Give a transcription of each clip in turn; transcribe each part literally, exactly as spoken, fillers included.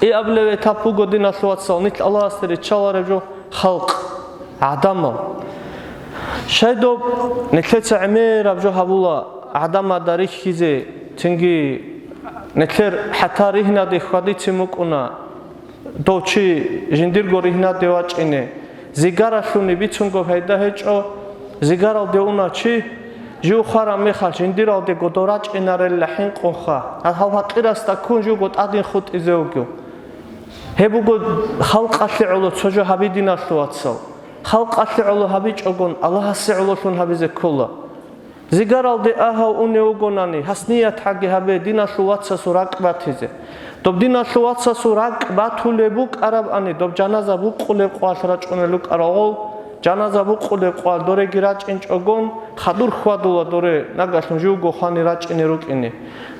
И абулеб этап буго, диналъул вацал, нилъ Аллагьасде риччалареб жо халкъ, гӀадамал. Щайдоб нилъеца гӀемераб жо гьабула гӀадамазда рихьизе, цинги нилъер хӀатта ригьнаде хьвадицин букӀуна дов чи жиндирго ригьнаде вачӀине, зигаралъуни бицунго пайда гьечӀо, зигаралде уна чи, жив хвараб мехалъ жиндиралдего дов рачӀинарелла хӀинкъунха, гьав гьал гьакъирасда ккун живго тӀадин хутӀизе вугев. Гьеб буго халкъалъе гӀоло цо жо гьаби, диналъул вацал. Халкъалъе гӀоло гьабичӀогон, Аллагьасе гӀололъун гьабизе ккола. Зигаралде агьав унев вугонани, гьас ниятгӀаги гьабе, диналъул вацасул ракӀ батизе. Доб диналъул вацасул ракӀ батулеб букӀарабани, доб жаназа букъулеб къоялъ рачӀунел рукӀарал гъол, жаназа букъулеб къоялъ дореги рачӀинчӀогон, хадур хьвадула доре, нагалъун живго хвани рачӀине рукӀине.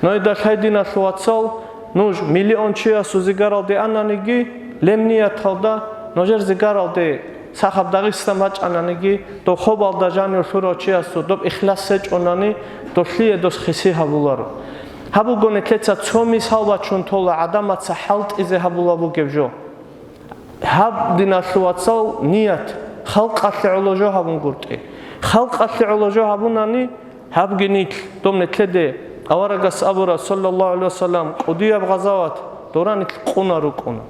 Нужеда лъай, диналъул вацал, нуж миллион чиясул зигаралде ананиги, леб нияталда, нужер зигаралде сахаб Дагъистан бачӀананиги, доб хобалда жанив лъурав чиясул доб ихлас гьечӀонани, долъие дос хиси гьабуларо. Гьаб буго нилъеца цо мисал бачун тола гӀадамаца хӀалтӀизе гьабула бугеб жо. Гьаб, диналъул вацал, ният халкъалъе гӀоло жо гьабунгутӀи. Халкъалъе гӀоло жо гьабунани, гьабги нилъ, доб нилъеде аварагас абура, саллаллагьу гӀалайгьи вассалам, кӀудияб гъазават дора нилъ къуна рукӀуна.